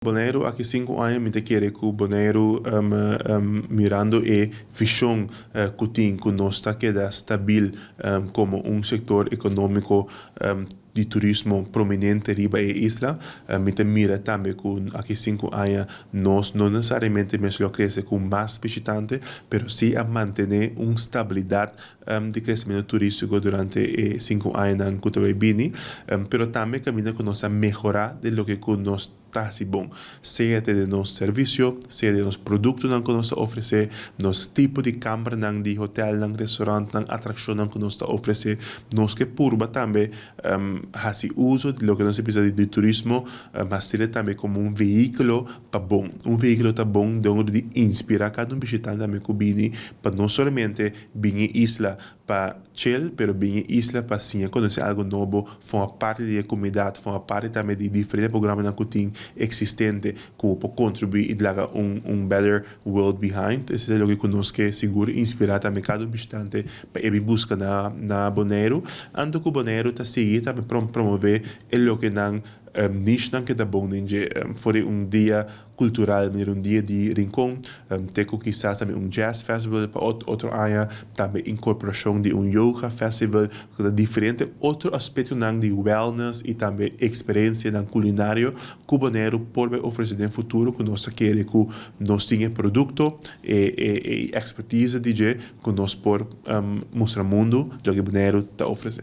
Boneiru aki 5 aña, mi ta kere ku Boneiru, mirando e vishon ku tin ku nos ta keda stabil komo un sektor ekonómiko di turismo prominente riba e isla. Mi ta mira tambe ku aki 5 aña nos no nesesariamente mes lo krese ku mas bishitante, pero sí a mantené un stabilidat di kresementu turístiko durante e 5 aña ku ta bini, pero tambe kaminda ku nos a mehorá di loke ku nos ta bon, sea di nos servisio, sea di nos produktonan ku nos ta ofresé, nos tipo di kambernan di hotelnan, restaurantnan, atrakshonnan ku nos ta ofresé. Nos ke purba tambe hasi uso di loke nos ta bisa di turismo, mas tambe komo un vehíkulo pa bon. Un vehíkulo ta bon di inspirá kada un bishitante tambe ku bini pa no solamente bini isla pa chill, pero bini isla pa siña konosé algu nobo, forma parti di e komunidat, forma parti tambe di diferente programanan ku tin eksistente, ku por kontribuí i laga un better world behind. Esei ta loke nos ke sigur inspirá tambe kada un bishitante pa e buska na Boneiru. Anto ku Boneiru ta sigui tambe promové e loke nan niche nan ku ta bon den for un dia kultural, un dia di Rincon, te kisas tambe un jazz festival pa otro aña, tambe inkorporashon di un yoga festival, diferente otro aspektonan di wellness i tambe eksperensianan kulinario ku Boneiru por ofresé den futuro, ku nos ke ku nos tin produkto i expertise di ku nos por mustra mundu loke Boneiru ta ofresé.